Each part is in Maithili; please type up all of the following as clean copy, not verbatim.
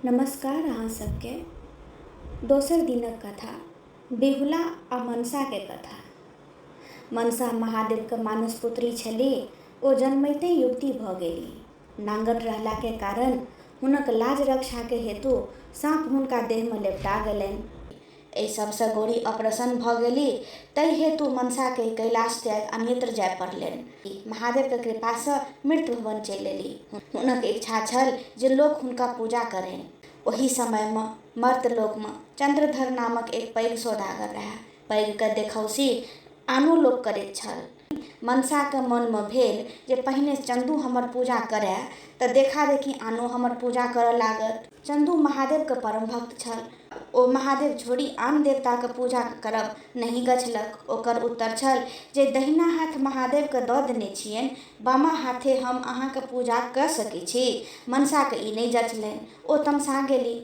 नमस्कार अहाँ सबके। दोसर दिनक कथा बिहुला आ मनसाके कथा। मनसा महादेवके मानस पुत्री छली। ओ जन्मैते युवती भऽ गेली। नाङ्गट रहलाके कारण हुनक लाज रक्षाके हेतु साँप हुनका देहमे लेपटा गेलनि। एहि सबसँ गौरी अप्रसन्न भऽ गेली, ताहि हेतु मनसाके कैलाश त्याग अन्यत्र जाय पड़लनि। महादेवके कृपासँ मृत भवन चलि एली। हुनक इच्छा छल जे लोक हुनका पूजा करनि। ओही समयमे मर्त लोकमे चंद्रधर नामक एक पैघ सौदागर रहए। पैघके देखौसी आनो लोक करैत छल। मनसाके मनमे भेल जे पहिने चंदू हमर पूजा करए तऽ देखा देखी आनो हमर पूजा करऽ लागत। चंदू महादेवके परम भक्त छल। ओ महादेव छोड़ि आन देवताके पूजा करब नहि गछलक। ओकर उत्तर छल जे दहिना हाथ महादेवके दऽ देने छियनि, बामा हाथे हम अहाँके पूजा कऽ सकै छी। मनसाके ई नहि जँचलनि। ओ तमसा गेली।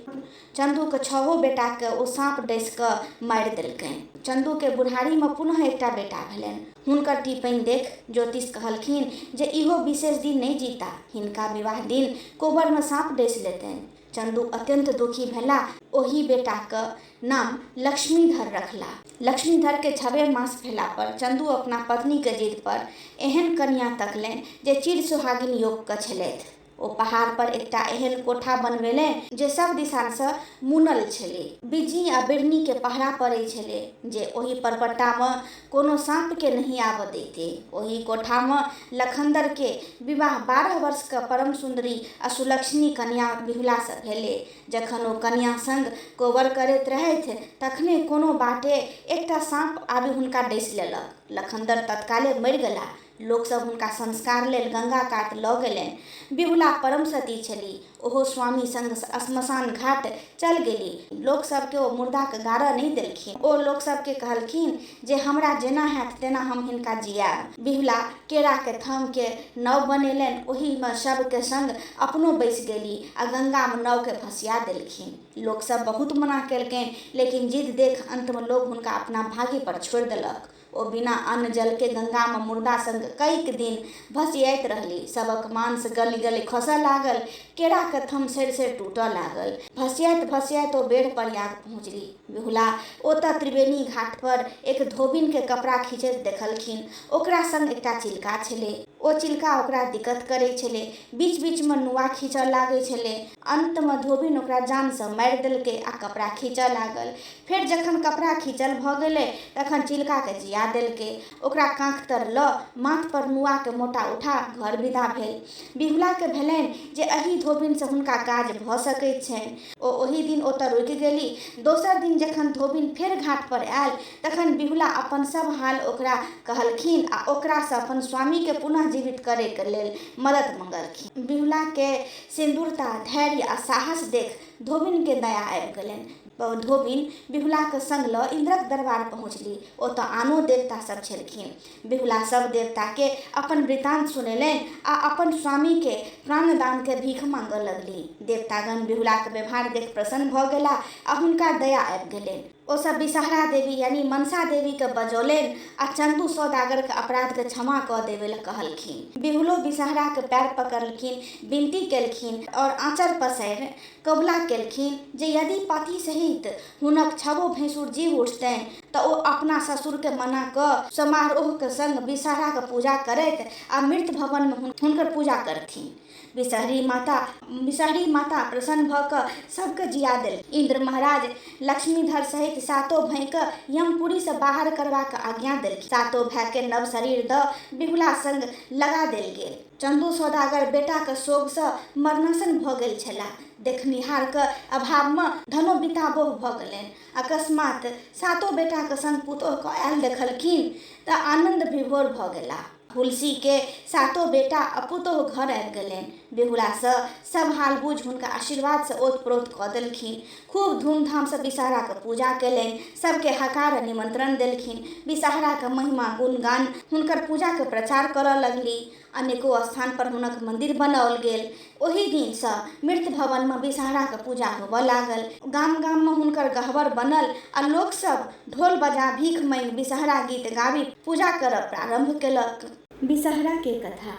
चंदूके छहो बेटाके ओ साँप डसि कऽ मारि देलकनि। चंदूके बुढ़ारीमे पुनः एकटा बेटा भेलनि। हुनकर टीपनि देख ज्योतिष कहलखिन जे इहो विशेष दिन नहि जीता। हिनका विवाह दिन कोबरमे साँप डसि लेतनि। चंदू अत्यंत दुखी भेला। ओहि बेटाके नाम लक्ष्मीधर रखला। लक्ष्मीधरके 6 मास भेला पर चंदू अपना पत्नीके जिद पर एहन कन्या तकलनि जे चिर सुहागिन योगके छलथि। ओ पहाड़ पर एकटा एहन कोठा बनबेलनि जे सब दिशासँ मुनल छलै। बिज्जी आ बिढ़नीके पहरा पड़ै छलै जे ओहि परपट्टामे कोनो साँपके नहि आबऽ दैते। ओहि कोठामे लखनदरके विवाह 12 वर्षके परम सुन्दरी आ सुलक्षणी कन्या बिहुलासँ भेलै। जखन ओ कन्या संग कोबर करैत रहथि तखने कोनो बाटे एकटा साँप आबि हुनका डसि लेलक। लखनदर तत्काले मरि गेला। लोकसभ हुनका संस्कार लेल गंगा कात लऽ गेलनि। बिहुला परम सती छली। ओहो स्वामी संग श्मशान घाट चल गेली। लोकसभके ओ मुर्दाके गाड़ऽ नहि देलखिन। ओ लोकसभके कहलखिन जे हमरा जेना हैत तेना हम हिनका जियाएब। बिहुला केराके थमके नाव बनेलनि। ओहिमे शवके संग अपनो बैसि गेली आ गंगामे नावके भसिया देलखिन। लोकसभ बहुत मना केलकनि, लेकिन जिद देख अन्तमे लोक हुनका अपना भाग्य पर छोड़ि देलक। ओ बिना अन्न जलके गंगामे मुर्दा संग कैक दिन भसियाइत रहली। सबक मांस गलि गलि खसऽ लागल। केराके थम सड़ि सड़ि टूटऽ लागल। भसियाइत भसियाइत ओ बेढ़ प्रयाग पहुँचली। बिहुला ओतऽ त्रिवेणी घाट पर एक धोबिनके कपड़ा खींचैत देखलखिन। ओकरा संग एकटा चिलका छलै। ओ चिलका ओकरा दिक्कत करै छलै। बीच बीचमे नुआ खींचऽ लागै छलै। अन्तमे धोबिन ओकरा जानसँ मारि देलकै आ कपड़ा खींचऽ लागल। फेर जखन कपड़ा खींचल भऽ गेलै तखन चिलकाके जिया देलकै। ओकरा काँख तर लऽ माथ पर नुआके मोटा उठा घर विदा भेल। बिहुलाके भेलनि जे एहि धोबिनसँ हुनका काज भऽ सकैत छनि। ओ ओहि दिन ओतऽ रुकि गेली। दोसर दिन जखन धोबिन फेर घाट पर आयल तखन बिहुला अपन सब हाल ओकरा कहलखिन आ ओकरासँ अपन स्वामीके पुनः जीवित करैके लेल मदद मंगलखिन। बिहुलाके सिन्दूरता, धैर्य आ साहस देख धोबिनके दया आबि गेलनि। धोबिन बिहुलाके संग लऽ इन्द्रक दरबार पहुँचली। ओतऽ आनो देवता सब छलखिन। बिहुला सब देवताके अपन वृतांत सुनेलनि आ अपन स्वामीके प्राणदानके भीख मांगऽ लगली। देवतागण बिहुलाके व्यवहार देख प्रसन्न भऽ गेला आ हुनका दया आबि गेलनि। ओ सब विषहरा देवी यानी मनसा देवीके बजौलनि आ चंदू सौदागरके अपराधके क्षमा कऽ देबै लए कहलखिन। बिहुलो विषहराके पैर पकड़लखिन, विनती केलखिन और आँचर पसारि कबुला केलखिन जे यदि पति सहित हुनक छवो भैंसुर जीव उठतनि तऽ ओ अपना ससुरके मना कऽ समारोहके संग विषहराके पूजा करैत आ मृत भवनमे हुनकर पूजा करथिन। विषहरी माता प्रसन्न भऽ कऽ सबके जिया देलखिन। इंद्र महाराज लक्ष्मीधर सहित सातो भाइके यमपुरीसँ बाहर करबाक आज्ञा देलखिन। सातो भाइके नव शरीर दऽ बिहुला संग लगा देल गेल। चंदू सौदागर बेटाके शोकसँ मरणासन भऽ गेल छलाह। देखनिहारके अभावमे धनो बिताबोह भऽ गेलनि। अकस्मात सातो बेटाके संग पुतोहके आयल देखलखिन तऽ आनन्द विभोर भऽ गेलाह। हुलसीके सातो बेटा आ पुतोह घर आबि गेलनि। बिहुलासँ सब हाल बुझि हुनका आशीर्वादसँ ओतप्रोत कऽ देलखिन। खूब धूमधामसँ विषहराके पूजा केलनि। सबके हकार निमंत्रण देलखिन। विषहराके महिमा गुणगान हुनकर पूजाके प्रचार करऽ लगली। अनेको स्थान पर हुनक मंदिर बनाओल गेल। ओहि दिनसँ मृत भवनमे विषहराके पूजा होबऽ लागल। गाम गाममे हुनकर गहबर बनल आ लोकसभ ढोल बजा भीख मांगि विषहरा गीत गाबि पूजा करब प्रारंभ केलक। विषहरा के कथा।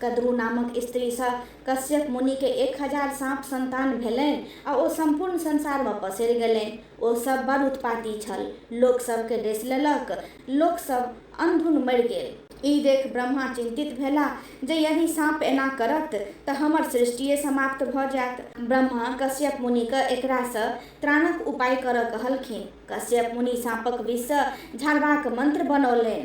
कद्रू नामक स्त्रीसँ कश्यप मुनिके 1000 साँप सन्तान भेलनि आ ओ सम्पूर्ण संसारमे पसरि गेलनि। ओ सब बड़ उत्पाती छल। लोक सबके डसि लेलक। लोक सब अन्धुन मरि गेल। ई देख ब्रह्मा चिन्तित भेलाह जे यदि साँप एना करत तऽ हमर सृष्टिए समाप्त भऽ जायत। ब्रह्मा कश्यप मुनिके एकरासँ त्राणक उपाय करऽ कहलखिन। कश्यप मुनि साँपक विषसँ झाड़बाक मन्त्र बनौलनि।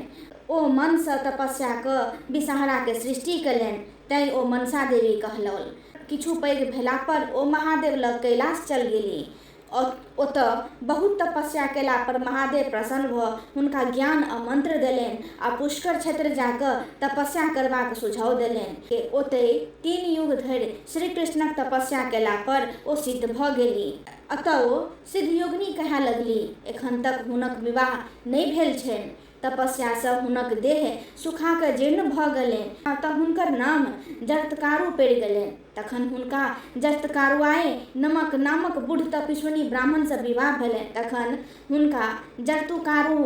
ओ मनसँ तपस्या कऽ विषहराके सृष्टि कयलनि, तैँ ओ मनसा देवी कहलौल। किछु पैघ भेलापर ओ महादेव लग कैलाश चल गेली। ओतऽ बहुत तपस्या कयलापर महादेव प्रसन्न भऽ हुनका ज्ञान आ मन्त्र देलनि आ पुष्कर क्षेत्र जा कऽ तपस्या करबाक सुझाव देलनि। ओतहि 3 युग धरि श्रीकृष्णक तपस्या कयलापर ओ सिद्ध भऽ गेली। अतः ओ सिद्धयोगिनी कहाय लगली। एखन तक हुनक विवाह नहि भेल छनि। तपस्यासँ हुनक देह सुखा कऽ जीर्ण भऽ गेलनि तऽ हुनकर नाम जरत्कारु पड़ि गेलनि। तखन हुनका जरत्कारुआए नमक नामक बूढ़ तपस्विनी ब्राह्मणसँ विवाह भेलनि। तखन हुनका जरतुकारु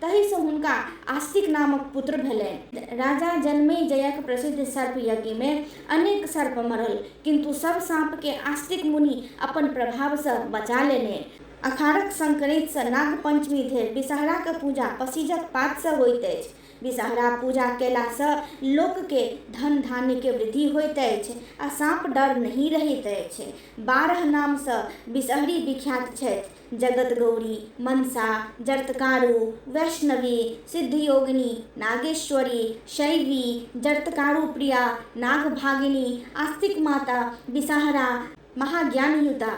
तहिसँ हुनका आस्तिक नामक पुत्र भेलनि। राजा जनमेजयक प्रसिद्ध सर्प यज्ञमे अनेक सर्प मरल, किन्तु सब साँपके आस्तिक मुनि अपन प्रभावसँ बचा लेने। अखाढ़क संक्रान्तिसँ नागपञ्चमी धरि विषहराक पूजा पसीजक पातसँ होइत अछि। विषहरा पूजा कयलासँ लोकके धन धान्यके वृद्धि होइत अछि आ साँप डर नहि रहैत अछि। 12 नामसँ विषहरी विख्यात छथि। जगत गौरी, मनसा, जरत्कारु, वैष्णवी, सिद्धयोगिनी, नागेश्वरी, शैवी, जरत्कारु प्रिया, नागभागिनी, आस्तिक माता, विषहरा, महाज्ञानयुता।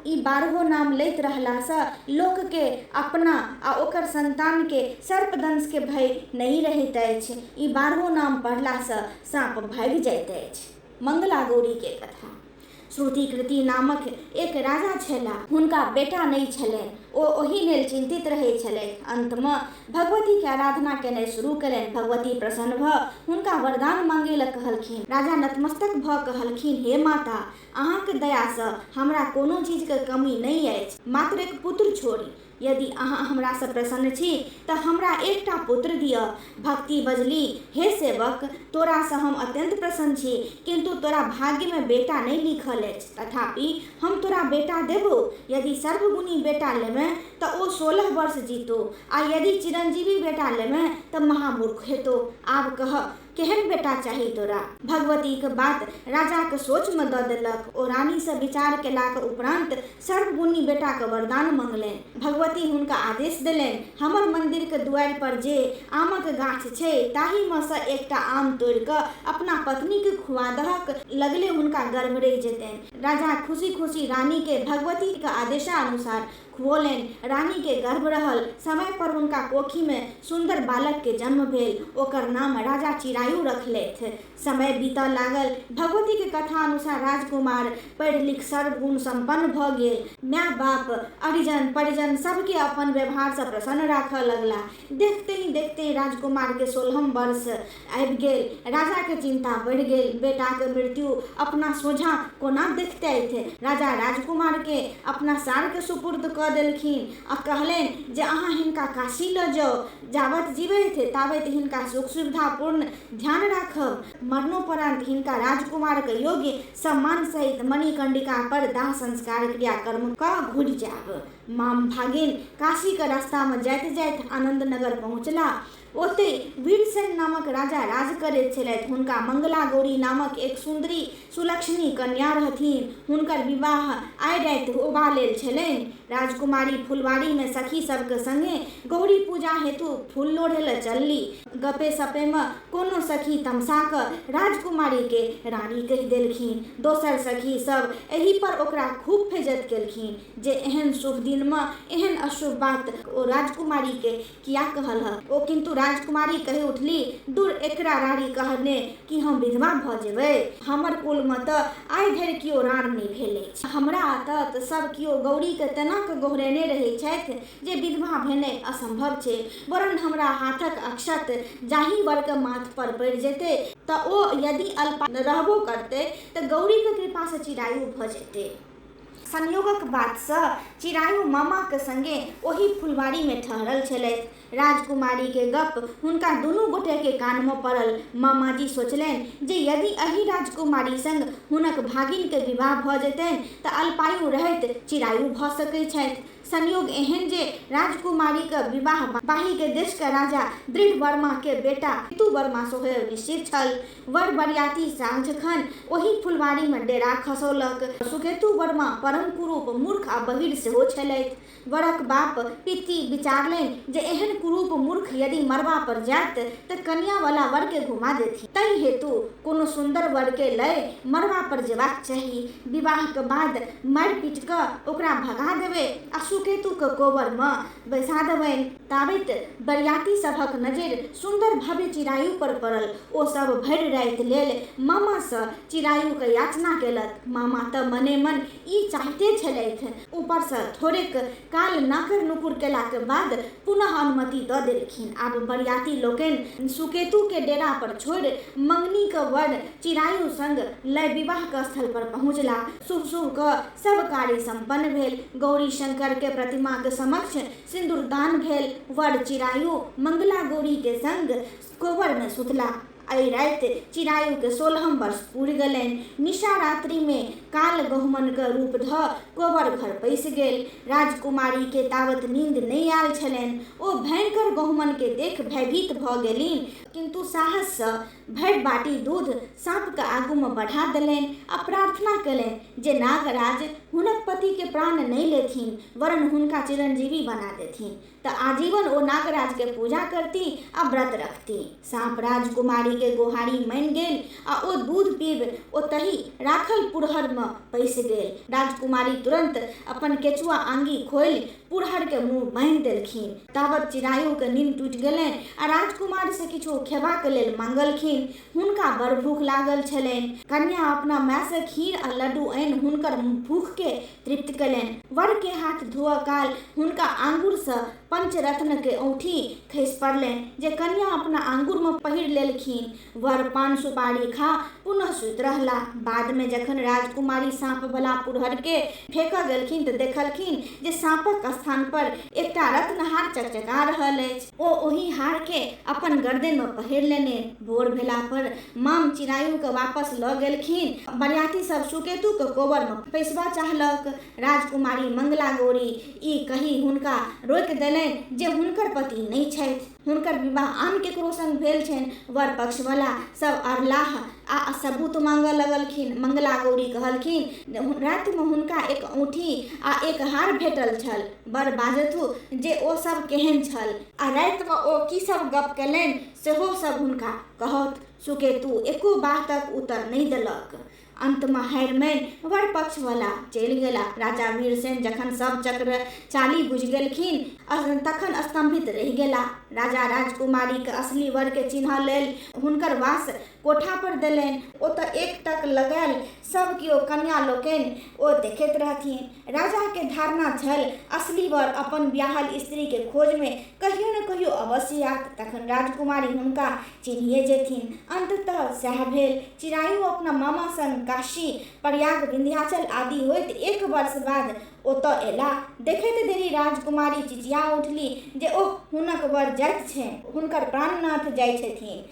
ई 12 नाम लैत रहलासँ लोकके अपना आ ओकर सन्तानके सर्पदंशके भय नहि रहैत अछि। ई 12 नाम पढ़लासँ साँप भागि जाइत अछि। मंगला गौरीके कथा। श्रुतिकृति नामक एक राजा छलाह। हुनका बेटा नहि छलनि। ओ ओहि लेल चिन्तित रहैत छलथि। अन्तमे भगवतीके आराधना केनाइ शुरू कयलनि। भगवती प्रसन्न भऽ हुनका वरदान मांगय लए कहलखिन। राजा नतमस्तक भऽ कहलखिन, हे माता, अहाँके दयासँ हमरा कोनो चीजके कमी नहि अछि, मात्र एक पुत्र छोड़ि। यदि अहाँ हमरासँ प्रसन्न छी तऽ हमरा एकटा पुत्र दिअ। भक्ति बजली, हे सेवक, तोरासँ हम अत्यन्त प्रसन्न छी, किन्तु तोरा भाग्यमे बेटा नहि लिखल अछि। तथापि हम तोरा बेटा देबौ। यदि सर्वगुणी बेटा लेबे तऽ ओ 16 वर्ष जीतो आ यदि चिरंजीवी बेटा लेबे तऽ महामूर्ख हेतो। आब कह, केहन बेटा चाही तोरा? भगवतीक बात राजाक सोचमे दऽ देलक। ओ रानीसँ विचार केलाक उपरान्त सर्वगुणी बेटाक वरदान मंगलनि। भगवती हुनका आदेश देलनि, हमर मन्दिरके दुआरि पर जे आमक गाछ छै ताहिमे सँ एकटा आम तोड़ि कऽ अपना पत्नीके खुआ दहक, लगले हुनका गर्भ रहि जेतनि। राजा खुशी खुशी रानीके भगवतीक आदेशानुसार खुओलनि। रानीके गर्भ रहल। समय पर हुनका कोखिमे सुन्दर बालकके जन्म भेल। ओकर नाम राजा चिरायु रखलथि। समय बीतऽ लागल। भगवतीके कथा अनुसार राजकुमार पढ़ि लिख सर्वगुण सम्पन्न भऽ गेल। माय बाप, अरिजन परिजन सबके अपन व्यवहारसँ प्रसन्न राखऽ लगला। देखते ही देखते राजकुमारके 16 वर्ष आबि गेल। राजाके चिन्ता बढ़ि गेल। बेटाके मृत्यु अपना सोझाँ कोना देखतथि। राजा राजकुमारके अपना सारके सुपुर्द कऽ देलखिन आ कहलनि जे अहाँ हिनका काशी लऽ जाउ। जाबत जीवैत ताबत हिनका सुख सुविधापूर्ण ध्यान राखब। मरणोपरांत हिनका राजकुमारके योग्य सम्मान सहित मणिकर्णिका पर दाह संस्कार क्रियाकर्म कऽ घुरि जायब। माम भागिन काशीके रास्तामे जाइत जाइत आनंदनगर पहुँचला। ओतहि वीरसेन नामक राजा राज करैत छलथि। हुनका मंगला गौरी नामक एक सुन्दरी सुलक्षणी कन्या रहथिन। हुनकर विवाह आइ राति होबा लेल छलनि। राजकुमारी फुलवारीमे सखी सबके संगे गौरी पूजा हेतु फूल लोढ़े लए चलली। गपे सपेमे कोनो सखी तमसा कऽ राजकुमारीके रानी कहि देलखिन। दोसर सखी सब एहि पर ओकरा खूब फेजत केलखिन जे एहन शुभ दिनमे एहन अशुभ बात ओ राजकुमारीके किया कहलहक। ओ किन्तु राजकुमारी कहि उठली, दूर एकरा राड़ी कहने कि हम विधवा भऽ जेबै? हमर कुलमे तऽ आइ धरि केओ राड़ नहि भेल अछि। हमरा एतऽ सब केओ गौरीके तेना कऽ गोहरेने रहै छथि जे विधवा भेनाइ असम्भव छै। वरन् हमरा हाथक अक्षत जाहि वरके माथ पर पड़ि जेतै तऽ ओ यदि अल्प रहबो करतै तऽ गौरीके कृपासँ चिरायु भऽ जेतै। संयोगक बातसँ चिरायु मामाके संगे ओही फुलवारीमे ठहरल छलथि। राजकुमारी के गप्प हुनका दुनू गोटे के कान मे पड़ल। मामाजी सोचलनि जे यदि एहि राजकुमारी संग हुनक भागिन के विवाह भऽ जेतनि तऽ अल्पायु रहैत चिरायु भऽ सकैत छथि। संयोग एहन जे राजकुमारीक विवाह बाही के देशक राजा दृढ़ वर्मा के बेटा केतु वर्मा सँ होयब निश्चित छल। वर बरियाती साँझखन ओही फुलवारी मे डेरा खसौलक। सुकेतु वर्मा परम कुरूप, मूर्ख आ बहीर सेहो छलथि। वरक बाप पित्ती विचारलनि जे एहन कुरूप मूर्ख यदि मड़बा पर जायत तऽ कनियाँ वला वर के घुमा देथिन। ताहि हेतु कोनो सुन्दर वर के लय मड़बा पर जेबाक चाही। विवाहक बाद मारि-पीटि कऽ ओकरा भगा देबै आ सुकेतु के कोबर मे बैसा देबनि। ताबैत बरियाती सभक नजरि सुन्दर भव्य चिरायु पर पड़ल। ओ सभ भरि राति लेल मामा सँ चिरायुक याचना केलक। मामा तऽ मने-मन ई चाहिते छलथि। ऊपर सँ थोड़ेक काल नाकर-नुकुर केलाक बाद पुनः अनुमति दऽ देलखिन। आब बरियाती लोकनि सुकेतु के डेरा पर छोड़ि मंगनीक वर चिरायु संग लय विवाहक स्थल पर पहुँचलाह। शुभ-शुभ कऽ सभ कार्य सम्पन्न भेल। गौरी-शंकर के प्रतिमाक समक्ष सिन्दूरदान भेल। वर चिरायु मंगला गौरी के संग कोबर मे सुतलाह। एहि राति चिरायु के 16म वर्ष पुरि गेलनि। निशा रात्रि मे काल गहुमन क रूप धऽ कोबर घर पैसि गेल। राजकुमारी के तावत नींद नहि आयल छलनि। ओ भयंकर गहुमन के देखि भयभीत भऽ गेलीह। किन्तु साहस सँ भरि बाटी दूध साँप क आगू मे बढ़ा देलनि आ प्रार्थना कयलनि जे नागराज हुनक पति के प्राण नहि लेथिन वरन् हुनका चिरंजीवी बना देथिन तऽ आजीवन ओ नागराज के पूजा करती आ व्रत रखती। साँप राजकुमारी के गोहारी मानि गेल आ ओ दूध पीबि ओतहि राखल पुरहर मे पैसि गेल। राजकुमारी तुरन्त अपन केचुआ आंगी खोलि पुरहर के मुँह बान्हि देलखिन। तावत चिरायु के निन्न टूटि गेलनि आ राजकुमारी सँ किछु खेबाक लेल मांगलखिन। हुनका बड़ भूख लागल छलनि। कन्या अपना माय सँ खीर आ लड्डू आनि हुनकर भूख के तृप्त कयलनि। वर के हाथ धोअ काल हुनका आंगुर सँ पंचरत्न के औंठी खसि पड़लनि जे कन्या अपना आंगुर मे पहिरि लेलखिन। वर पान सुपारी खा पुनः सूति रहलाह। बाद मे जखन राजकुमारी साँप बला पुरहर के फेकऽ गेलखिन तऽ देखलखिन जे साँपक स्थान पर एकटा रत्नहार चकचका रहल अछि। ओ ओहि हार के अपन गरदनि मे पहिर लेने। भोर भेला पर माम चिरायु के वापस लऽ गेलखिन। बरियाती सब सुकेतु के कोबर मे पैसबा चाहलक। राजकुमारी मंगला गौरी ई कहि हुनका रोकि देलनि जे हुनकर पति नहि छथि। हुनकर विवाह आन केकरो संग भेल छनि। वर पक्ष वला सब अड़लाह आ सबूत मांगऽ लगलखिन। मंगला गौरी कहलखिन, राति मे हुनका एक औंठी आ एक हार भेटल छल। वर बाजथु जे ओ सब केहन छल आ राति मे ओ की सब गप्प केलनि सेहो सब हुनका कहौथ। सुकेतु एको बातक उत्तर नहि देलक। अन्तमे हारि मानि वर पक्षवला चलि गेला। राजा वीरसेन जखन सब चक्र चालि बुझि गेलखिन तखन स्तम्भित रहि गेला। राजा राजकुमारीके असली वरके चिन्हऽ लेल हुनकर वास कोठा पर देलनि। ओतऽ एक टक लगायल सब केओ कन्या लोकनि ओ देखैत रहथिन। राजाके धारणा छल असली वर अपन ब्याहल स्त्रीके खोजमे कहियो ने कहियो अवश्य आयत, तखन राजकुमारी हुनका चिन्हिए जेथिन। अन्ततः सएह भेल। चिरायु अपना मामा संग काशी, प्रयाग, विन्ध्याचल आदि होइत एक वर्ष बाद ओतऽ अयलाह। देखैत देरी राजकुमारी चिचिया उठली जे ओह, हुनक वर जाइत छनि, हुनकर प्राणनाथ जाइ छथिन।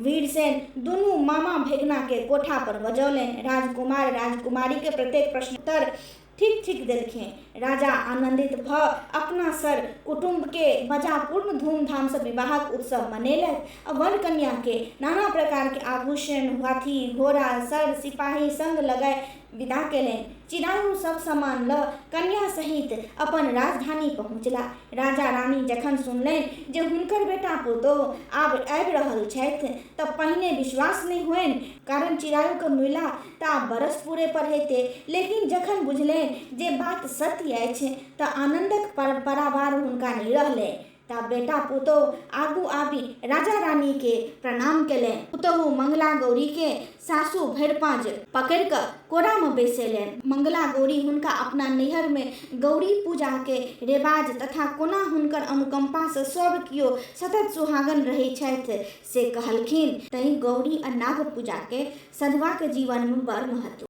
वीरसेन दुनू मामा भगिनाकेँ कोठा पर बजौलनि। राजकुमार राजकुमारीक प्रत्येक प्रश्नक उत्तर ठीक-ठीक देलखिन। राजा आनन्दित भऽ अपना सर कुटुम्बकेँ बजा पूर्ण धूम-धामसँ विवाहक उत्सव मनेलथि आ वर-कन्याकेँ नाना प्रकारक आभूषण, हाथी, घोड़ा, सर सिपाही संग लगाय विदा केलनि। चिरायु सब सामान लऽ कन्या सहित अपन राजधानी पहुँचला। राजा-रानी जखन सुनलनि जे हुनकर बेटा-पुतोहु आब आबि रहल छथि तँ पहिने विश्वास नहि होइन, कारण चिरायुकेँ मुइला तँ आब बरस पूरे पर हेतै। लेकिन जखन बुझलनि जे बात सत्य अछि तँ आनन्दक परावार हुनका नहि रहलनि। ता बेटा पुतोहु आगू आबि राजा रानीकेँ प्रणाम केलनि। पुतोहु मंगला गौरीकेँ सासु भरि पाँज पकड़ि कऽ कोरामे बैसेलनि। मंगला गौरी हुनका अपना नैहरमे गौरी पूजाक रेबाज तथा कोना हुनकर अनुकम्पासँ सभ कियो सतत सुहागन रहै छथि से कहलखिन। तँइ गौरी आ नाग पूजाकेँ सधवाक जीवनमे बड़ महत्व।